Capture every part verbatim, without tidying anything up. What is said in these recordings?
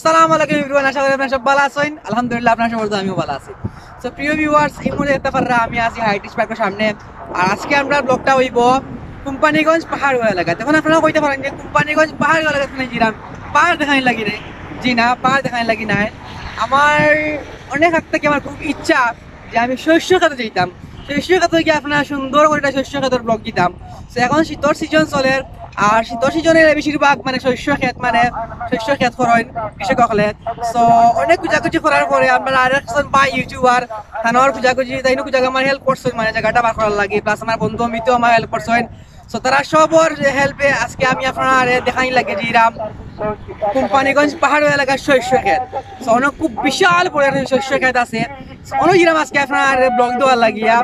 আসসালামু আলাইকুম everyone, আশা করি আপনারা সব ভালা আছইন। আলহামদুলিল্লাহ, আপনারা সব বলতে আমিও ভালা আছি। So প্রিয় viewers, এই মুহূর্তে দেখতা পাররা আমি আছি হাইট পার্কর সামনে। আর আজকে আমরার vlogটা অইবো কোম্পানীগঞ্জ পাহাড় এলাকাত। এখন আপনারা কইতা পারইন যে কোম্পানীগঞ্জ পাহাড় এলাকাত কেনে যাইরাম, পাহাড় দেখানি লাগি নাই? জি না, পাহাড় দেখানি লাগি নাই। আমার অনেক আগ থাকি আমার খুব ইচ্ছা যে আমি শস্য খেতো যাইতাম, শস্য খেতো গিয়া আপনারা সুন্দর করি একটা শস্য খেতর vlog দিতাম। তো এখন শীতর season চলের, আর শীতর seasonএ বেশিরভাগ মানে শস্য খেত, মানে শস্য খেত করইন কৃষক অকলে। So অনেক খুঁজাখুঁজি করার পরে আমরার আরেকজন ভাই YouTuber, তানও খুঁজাখুঁজি, তাইনও খুঁজাখুঁজি আমার help করছইন, মানে জাগাটা বার করার লাগি, plus আমার বন্ধু অমিতও আমার help করছইন। So তারা সবর helpএ আজকে আমি আপনারারে দেখানি লাগি যাইরাম কোম্পানীগঞ্জ পাহাড় এলাকার শস্য খেত। So অনেক খুব বিশাল বড় একটা শস্য খেত আছে। So অনেক যাইরাম আজকে আপনারারে vlog দেওয়ার লাগিয়া।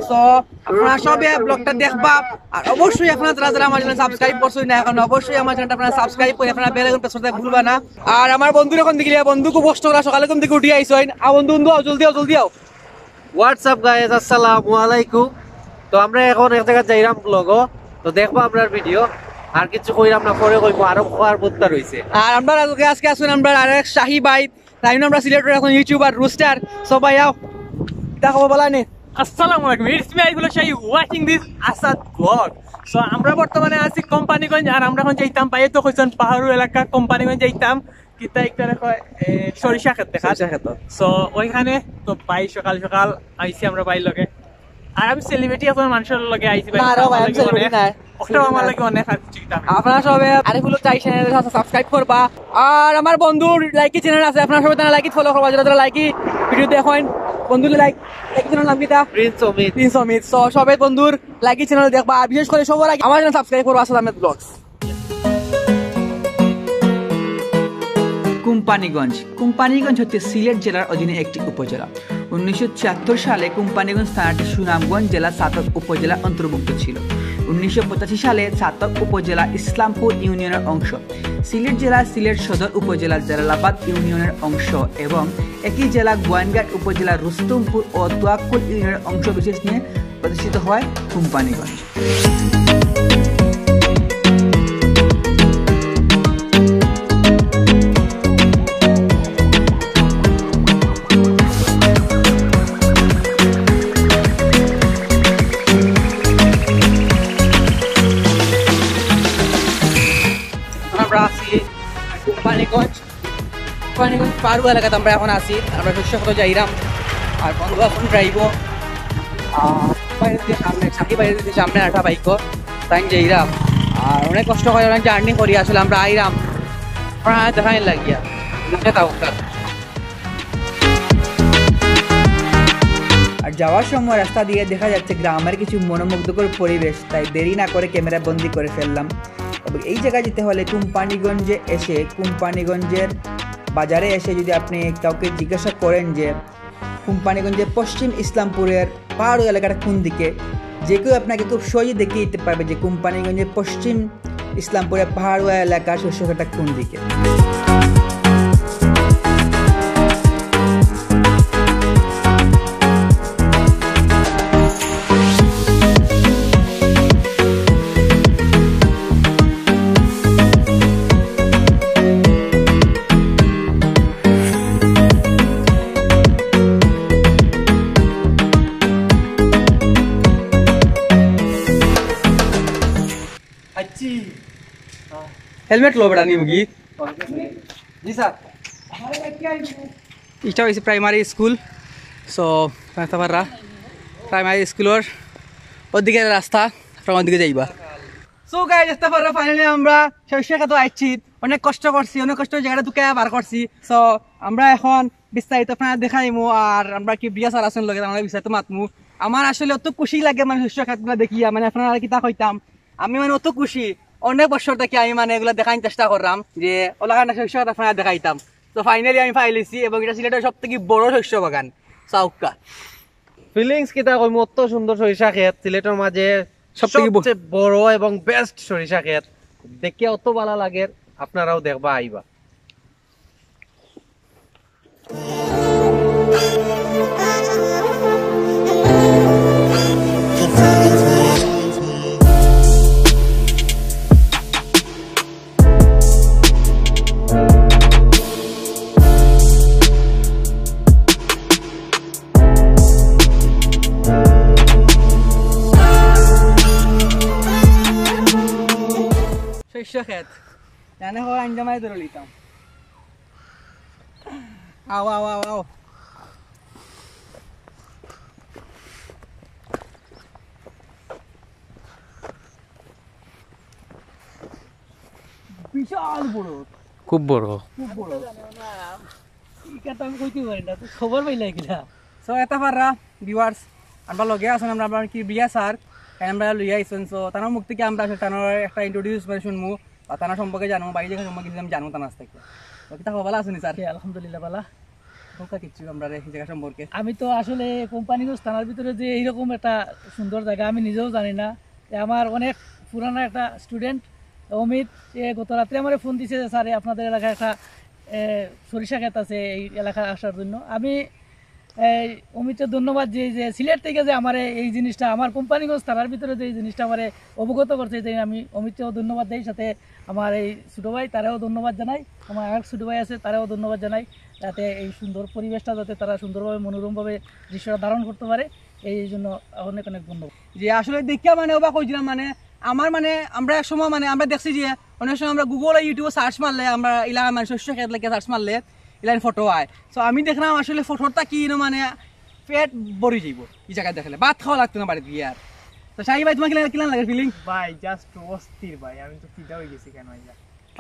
So আপনারা সবে vlogটা দেখবা, আর অবশ্যই আপনারা যারা যারা আমার channel subscribe করছইন না এখন, অবশ্যই আমার channelটা আপনারা subscribe করি, আপনারা bell icon press করতে ভুলবা না। আর আমার বন্ধুরে এখন দেখিলিয়া, বন্ধু খুব কষ্ট করা সকালে ঘুম থাকি উঠি আইছইন। আ বন্ধু, বন্ধু আও, জলদি আও, জলদি আও। What's up guys, আসসালামু আলাইকুম। তো আমরা এখন এক জাগাত যাইরাম vlogও, তো দেখবা আমরার video। আর কিছু কইরাম না, পরে কইমু, আরো কওয়ার বত্তা রইছে। আর আমরা আজকে, আজকে আছইন আমরার আরেক শাহী ভাই, তাইন আমরা সিলেটর এখন YouTuber রুস্টার। So ভাই আও, কিতা খবর ভালা নি? আসসালামু আলাইকুম, it's me Aifullah Shahi, watching this Asad vlog. So আমরা বর্তমানে আছি কোম্পানীগঞ্জ, আর আমরা এখন যাইতাম, ভাইয়ে তো কইছইন পাহাড় এলাকা কোম্পানীগঞ্জ যাইতাম, কিতা ইকটারে কয়, এ, সরিষা খেত দেখাত। সরিষা খেত। So ওইখানে তো ভাই সকাল সকাল আইছি আমরা ভাইর লগে। আর আমি celebrity এখন মানুষর লগে আইছি ভাই। না রে ভাই, আমি celebrity নায়। ওটা আমার লাগে অনেক আর কিছু কিতা। আপনারা সবে আরিফুল চাই channel subscribe করবা। আর আমার বন্ধুর লাইকি channel আছে, আপনারা সবে তার লাইকি follow করবা, যারা যারা লাইকি video দেখইন। বন্ধুর লাইক, লাইকি channel নাম কিতা? প্রিন্স অমিত। প্রিন্স অমিত। So সবে বন্ধুর লাইকি channel দেখবা, আর বিশেষ করে সবার আগে আমার channel subscribe করবা, আসাদ আহমেদ vlogs। কোম্পানীগঞ্জ। কোম্পানীগঞ্জ হচ্ছে সিলেট জেলার অধীনে একটি উপজেলা। উনিশশো ছিয়াত্তর সালে কোম্পানীগঞ্জ থানাটি সুনামগঞ্জ জেলা ছাতক উপজেলা অন্তর্ভুক্ত ছিল। উনিশশো পঁচাশি সালে ছাতক উপজেলা ইসলামপুর ইউনিয়নের অংশ, সিলেট জেলা সিলেট সদর উপজেলা জালালাবাদ ইউনিয়নের অংশ এবং একই জেলা গোয়াইনঘাট উপজেলা রুস্তমপুর ও তোয়াক্কুল ইউনিয়নের অংশ বিশেষ নিয়ে প্রতিষ্ঠিত হয় কোম্পানীগঞ্জ। আমরা আছি কোম্পানীগঞ্জ, কোম্পানীগঞ্জ পাহাড় এলাকাত আমরা এখন আছি। আমরা শস্য খেতো যাইরাম, আর বন্ধু এখন driveও। আর বাইরে দিয়ে সামনে, সাকি বাইরে দিয়ে সামনে আটা বাইকও তাইন যাইরাম। আর অনেক কষ্ট করি অনেক journey করি আসলে আমরা আইরাম, আপনারা দেখানি লাগিয়া। দেখতে থাকুক। আর যাওয়ার সময় রাস্তা দিয়ে দেখা যাচ্ছে গ্রামের কিছু মনোমুগ্ধকর পরিবেশ, তাই দেরি না করে ক্যামেরা বন্দি করে ফেললাম। এবং এই জায়গায় যেতে হলে কোম্পানীগঞ্জে এসে, কোম্পানীগঞ্জের বাজারে এসে যদি আপনি কাউকে জিজ্ঞাসা করেন যে কোম্পানীগঞ্জের পশ্চিম ইসলামপুরের পাহাড় এলাকাটা কোন দিকে, যে কেউ আপনাকে খুব সহজে দেখিয়ে দিতে পারবে যে কোম্পানীগঞ্জের পশ্চিম ইসলামপুরের পাহাড় এলাকার শস্য খেতটা কোন দিকে। আচ্ছি। Helmet লো বেটা, নিমুগি। জি স্যার। ইটা হইছে প্রাইমারি স্কুল। So দেখতা পাররা প্রাইমারি স্কুলর ওদিকে রাস্তা, আপনারা ওদিকে যাইবা। So guys, দেখতা পাররা finally আমরা শস্য খেতো আইছি। অনেক কষ্ট করছি, অনেক কষ্ট জায়গাটা দুকাইয়া বার করছি। So আমরা এখন বিস্তারিত আপনারা দেখাইমু, আর আমরা কি বিয়া স্যার আছইন লগে, আমরা বিস্তারিত মাতমু। আমার আসলে অত খুশি লাগে মানে শস্য খেতগুলা দেখিয়া, মানে আপনারা কিতা কইতাম, আমি মানে অত খুশি। অনেক বছর থাকি আমি মানে এগুলা দেখাইন চেষ্টা কররাম যে ওলাখান শস্য খেত আপনারা দেখাইতাম। তো finally আমি পাইলিছি, এবং এটা সিলেটর সব থাকি বড় শস্য বাগান। চাউক্কা। Feelings কিতা কইমু, অত সুন্দর সরিষা খেত, সিলেটর মাঝে সব থাকি ব- সবচেয়ে বড় এবং best সরিষা খেত। দেখিয়া অত ভালা লাগের, আপনারাও দেখবা আইবা। খেত। জানে হয় আঞ্জা মারি ধরে লিতাম। আও, আও, আও, আও। বিশাল বড়। খুব বড়। খুব বড়। ইটা তো আমি কইতে পারি না, তো খবর পাইলা কিনা? So, এতা পাররা viewers, আমরা লগে আছইন, আমরা, আমরা কিবরিয়া স্যার, তাইন আমরা লইয়া আইছইন। So, তানর মুখ থাকি আমরা আসলে তানর একটা introduce মানে শুনমু, বা তানর সম্পর্কে জানমু, বা ই জাগা সম্পর্কে কিছু আমি জানমু তানর কাছ থাকি। তো, কিতা খবর, ভালা আছইন স্যার? জি, আলহামদুলিল্লাহ, ভালা। কউক্কা কিচ্ছু আমরারে ই জাগা সম্পর্কে। আমি তো আসলে কোম্পানীগঞ্জ থানার ভিতরে যে এইরকম একটা সুন্দর জাগা, আমি নিজেও জানি না। এ আমার অনেক পুরানা একটা student অমিত, এ গত রাত্রে আমারে ফোন দিছে যে, "স্যার, এ আপনাদের এলাকায় একটা, এ, সরিষা ক্ষেত আছে, এই এলাকায় আসার জন্য।" আমি এই অমিতরে ধন্যবাদ দিই যে সিলেট থেকে যে আমারে এই জিনিসটা, আমার কোম্পানীগঞ্জ থানার ভিতরে যে এই জিনিসটা আমারে অবগত করছে, এই জন্য আমি অমিতরেও ধন্যবাদ দেই, সাথে আমার এই ছোটো ভাই, তারেও ধন্যবাদ জানাই, আমার আরেক ছোটো ভাই আছে, তারেও ধন্যবাদ জানাই, যাতে এই সুন্দর পরিবেশটা যাতে তারা সুন্দরভাবে, মনোরমভাবে দৃশ্যটা ধারণ করতে পারে, এই জন্য অনেক অনেক ধন্যবাদ। যে আসলে দেখিয়া মানে অবাক অইছিলাম, মানে আমার মানে আমরা এক সময় মানে আমরা দেখছি যে অনেক সময় আমরা Google আর YouTube-ও search মারলে, আমরা ইলা মানে শস্য ক্ষেত লেখে search মারলে ইলান ফটো আয়। So আমি দেখলাম আসলে ফটোটা কি ইনো মানে পেট ভরি যাইবো ই জাগা দেখলে, ভাত খাওয়া লাগতো না বাড়িত গিয়া আর। তো শাহি ভাই, তোমার কিলান, কিলান লাগে feeling? ভাই, just অস্থির ভাই, আমি তো ফিদা অই গেছি কেনে ভাই।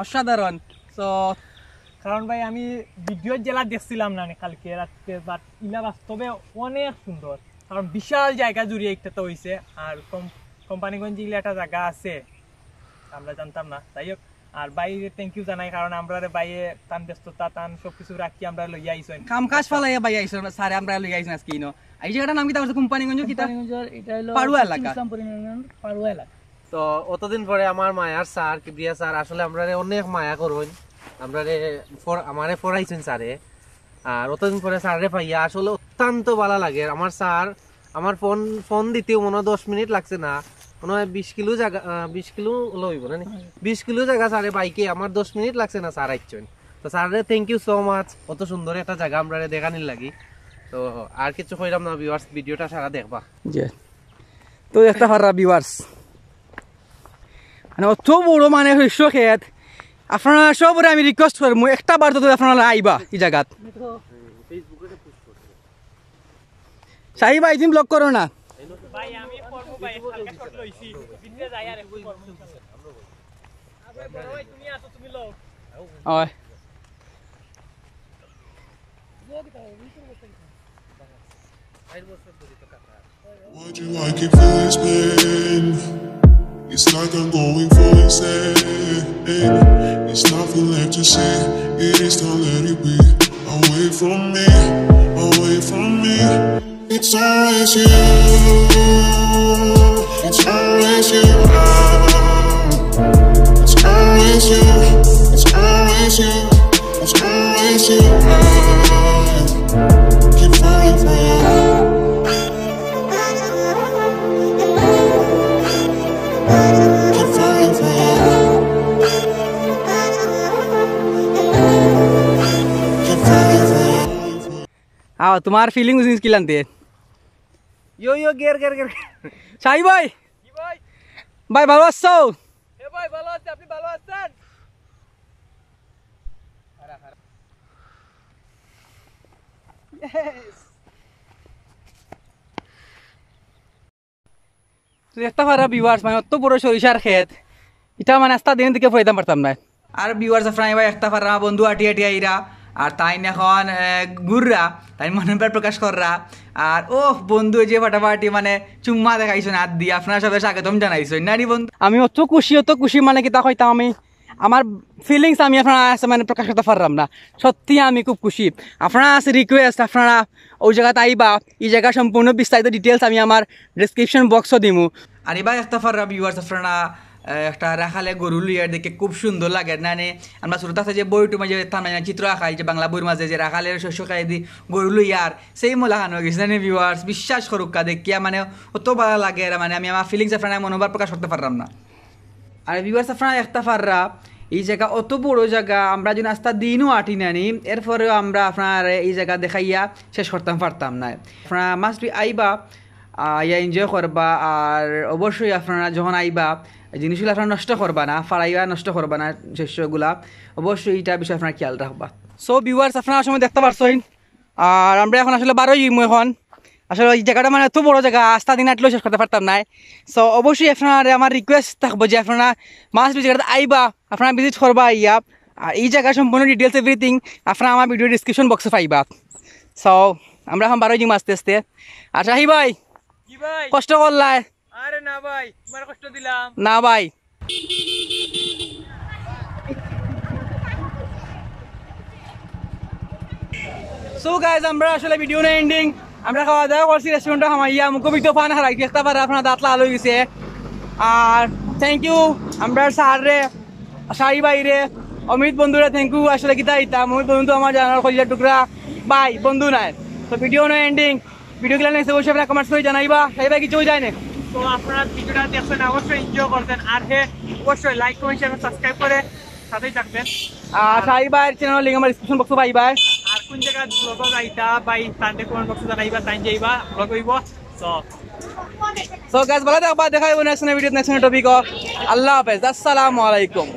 অসাধারণ। So কারণ ভাই, আমি ভিডিওত যেলা দেখছিলাম না নি কালকে রাত্রে, but ইলা বাস্তবে অনেক সুন্দর, কারণ বিশাল জাগা জুড়িয়া একটা তো অইছে, আর কম-, কোম্পানীগঞ্জ ইলা একটা জাগা আছে, আমরা জানতাম না। যাই হোক, আর ভাইরে thank you জানাই, কারণ আমরারে ভাইয়ে তান ব্যস্ততা, তান সব কিছু রাখি আমরারে লইয়া আইছইন। কাম কাজ ফালাইয়া ভাই আইছইন, স্যারে আমরারে লইয়া আইছইন আজকে ইনো। এই জাগাটার নাম কিতা কইছো? কোম্পানীগঞ্জ কিতা? কোম্পানীগঞ্জর, এটা হইলো পাড়ুয়া এলাকা। ইসলামপুর ইউনিয়ন পাড়ুয়া এলাকা। তো অতদিন পরে আমার মায়ার স্যার, কিবরিয়া স্যার, আসলে আমরারে অনেক মায়া করইন, আমরারে ফর-, আমারে ফরাইছইন স্যারে। আর অতদিন পরে স্যাররে পাইয়া আসলে অত্যন্ত ভালা লাগে। আমার স্যার, আমার ফোন, ফোন দিতেও মনে হয় দশ মিনিট লাগছে না, মনে হয় বিশ কিলো জাগা, আহ, বিশ কিলো অইবো না নি? বিশ কিলো জাগা স্যারে বাইকে, আমার দশ মিনিট লাগছে না, স্যার আইছইন। তো স্যাররে thank you so much, অত সুন্দর একটা জাগা আমরারে দেখানির লাগি। তো আর কিছু কইরাম না, viewers, ভিডিওটা সারা দেখবা। জি। তো দেখতা পাররা viewers, মানে অত বড় মানে শস্য ক্ষেত, আপনারা সবরে আমি request করমু, একটা বার তো আপনারা আইবা ই জাগাত। শাহি ভাই, তুমি vlog করো না। ভাই, আমি করমু ভাই, হালকা shot লইছি। ভিতরে যাই আর একটু করমু। আবে বড় ভাই, তুমি আসো, তুমি লও। ওই। Why do I keep feeling this pain? It's like I'm going for insane. It's nothing left to say. It is time, let it be. Away from me, away from me. It's always you. It's always you. It's always you. It's always you. It's always you. Keep falling for you. Keep falling for you. Keep falling for you. আও, তোমার feeling উজিস কিলান তে? ইয়ো, ইয়ো, গের, গের, গের। শাহি ভাই। কি ভাই? ভাই, ভালো আছো? এ ভাই, ভালো আছি, আপনি ভালো আছেন? Yes। তো দেখতা পাররা viewers, মানে অত বড় সরিষার ক্ষেত, ইটা মানে আস্তা দিন থেকে ফইতাম পারতাম না। আর viewers, আপনারা ভাই দেখতা পাররা বন্ধু আটি আটি আইরা, আর তাইন এখন, এ, ঘুররা, তাইন মনর ভাব প্রকাশ কররা। আর ও বন্ধু যে ফাটাফাটি মানে চুম্মা দেখাইছইন আত দি, আপনারা সবে স্বাগতম জানাইছইন। না নি বন্ধু? আমি অত খুশি, অত খুশি মানে কিতা কইতাম আমি, আমার feelings আমি আপনারা আছে মানে প্রকাশ করতে পারলাম না। সত্যি আমি খুব খুশি। আপনারা আছে request, আপনারা ওই জাগাত আইবা, ই জাগা সম্পূর্ণ বিস্তারিত details আমি আমার description box-ও দিমু। আর এবার দেখতা পাররা viewers, আপনারা, আহ, একটা রাখালে গরু লইয়ার দেখে খুব সুন্দর লাগে না নি? আমরা ছোট থাকতে যে বইটু মাঝে থানা চিত্র আঁকাই যে বাংলা বইর মাঝে যে রাখালের শস্য খাই দি গরু লইয়ার সেই মোলাখান অই গেছে না নি viewers? বিশ্বাস করুক্কা দেখিয়া মানে অত ভালা লাগে আর মানে আমি আমার feelings আপনারা মনর ভাব প্রকাশ করতে পারলাম না। আর viewers, আপনারা দেখতা পাররা, ই জাগা অত বড় জাগা, আমরা যদি আস্তা দিনও আটি না নি, এরপরেও আমরা আপনারারে ই জাগা দেখাইয়া শেষ করতাম পারতাম না। আপনারা must be আইবা, আহ, ইয়া enjoy করবা, আর অবশ্যই আপনারা যখন আইবা, এই জিনিসগুলা আপনারা নষ্ট করবা না, ফালাইবা, নষ্ট করবা না শস্যগুলা। অবশ্যই ইটা বিষয়ে আপনারা খেয়াল রাখবা। So viewers, আপনারা সময় দেখতা পারছইন, আর আমরা এখন আসলে বারোই যাইমু এখন। আসলে ই জাগাটা মানে এত বড় জাগা, আস্তা দিন আটলেও শেষ করতা পারতাম নায়। So অবশ্যই আপনারারে আমার request থাকবো যে আপনারা must be জাগাটা আইবা, আপনারা visit করবা আইয়া। আর ই জাগা সম্পূর্ণ details everything আপনারা আমার video description box-ও পাইবা। So আমরা এখন বারোই যাইমু আস্তে আস্তে। আর শাহি ভাই, জি ভাই। কষ্ট করলায়? আরে না ভাই, তোমার কষ্ট দিলাম। না ভাই। So guys, আমরা আসলে video না ending, আমরা খাওয়া দাওয়া করছি restaurant-ও হামাইয়া, মুখো ভিতরে পান হারাইছি, একটা বার আপনার দাঁত লাল হয়ে গেছে। আর thank you আমরা স্যাররে, শাহি ভাইরে, অমিত বন্ধুরে, thank you। আসলে কিতা ইতা, অমিত বন্ধু আমার জানার কলিজার টুকরা ভাই, বন্ধু নাই। তো video না ending, video গুলা নিয়ে অবশ্যই আপনারা comment করে জানাইবা। শাহি ভাই কিছু যায় না? তো আপনারা ভিডিওটা দেখছেন, অবশ্যই এনজয় করছেন। আর হ্যাঁ, অবশ্যই like, comment, share, subscribe করে সাথেই থাকবেন। আর শাহি ভাইর channel link আমার description box-ও পাইবা। আর কোন জায়গা ব্লগ যাইতা ভাই, তানরে comment box-ও জানাইবা, তাইন যাইবা, ব্লগ হইব। তো So guys, ভালো থাকবা, দেখা হইব next video, next topic-ও। আল্লাহ হাফেজ, আসসালামু আলাইকুম।